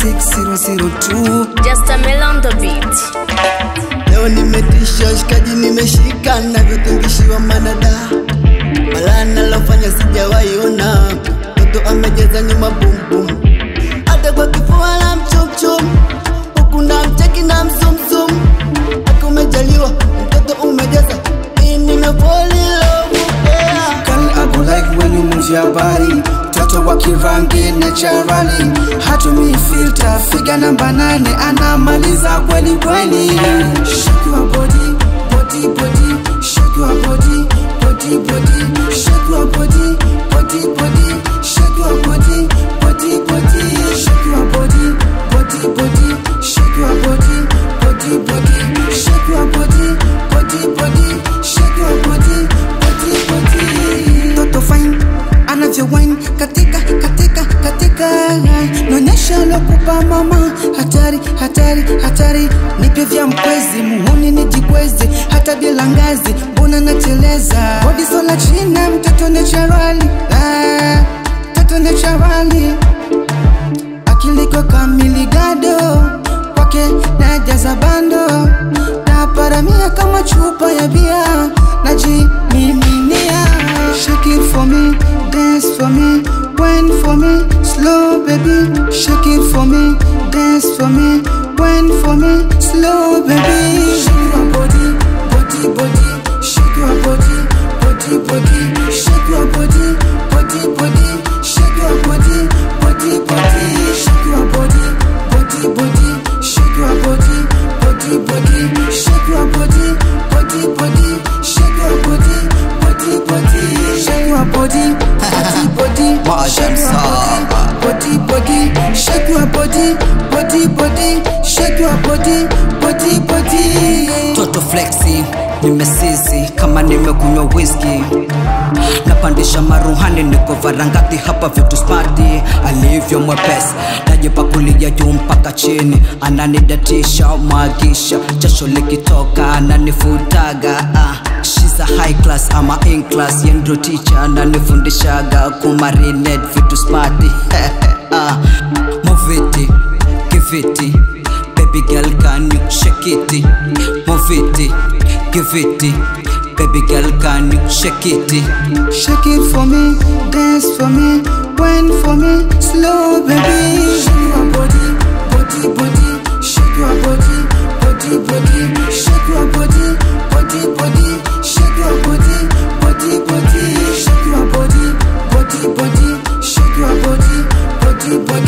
6002. Just a mill on the beat. Leo nimetisha shikaji, nimeshika na vitungishiwa manada. Malana lofanya sijawahi ona. Mtoto amejeza nyuma boom boom. Hata kwa kifua la mchum chum. Huku na mcheki na msum sum. Akumejaliwa mtoto umejeza. Mimi nimefall in love. Yeah. Girl, I go like when you move your body. Mtoto wa kirangi naturally. Hatumii filter, figa namba 8 anamaliza kweli kweli. Shake your body, body body. Shake your body, body body. Shake your body, body body. Shake your body, body body. Shake your body, body body. Shake your body, body body. Shake your body, body body. Shake your body, body body. Toto fine, anavyo wine katika katika katika. Nonyesha lokupa mama, hatari hatari hatari. Nipe vya mkwezi, muhuni nijikweze, hata bila ngazi mbona nateleza. Body sola china, mtoto naturally, ah, mtoto naturally. Akili kwa kamili gado, kwake najaza bando. Naparamia kama chupa ya bia, najimiminia. Shake it for me, dance for me, wine for me, slow baby. Shake it for me, dance for me, wine for me, slow baby. Shake your body, body body. Shake your body, body body. Shake your body, body body. Shake your body, body body. Shake your body, body body. Shake your body, body body. Shake your body, body body. Shake your body, body body. Shake your body, body body. Shake your body, body body. Shake your body, body body. Shake your body, body body. Toto flexi, nimesizi kama nimekunywa whisky. Napandisha maruhani, niko varangati hapa vitu smarti. Alivyo mwepesi, najipakulia juu mpaka chini. Ananidatisha, mwagisha, jasho likitoka ananifutaga. She's a high class, I'm a in class. Yendro teacher, ananifundishaga kumarinate vitu smarti. Move it, give it. Baby girl, can you shake it? Move it, give it. Baby girl, can you shake it? Shake it for me, dance for me, wine for me, slow baby. Shake your body, body body. Shake your body, body body. Shake your body, body body. Shake your body, body body. Shake your body, body body. Shake your body, body body.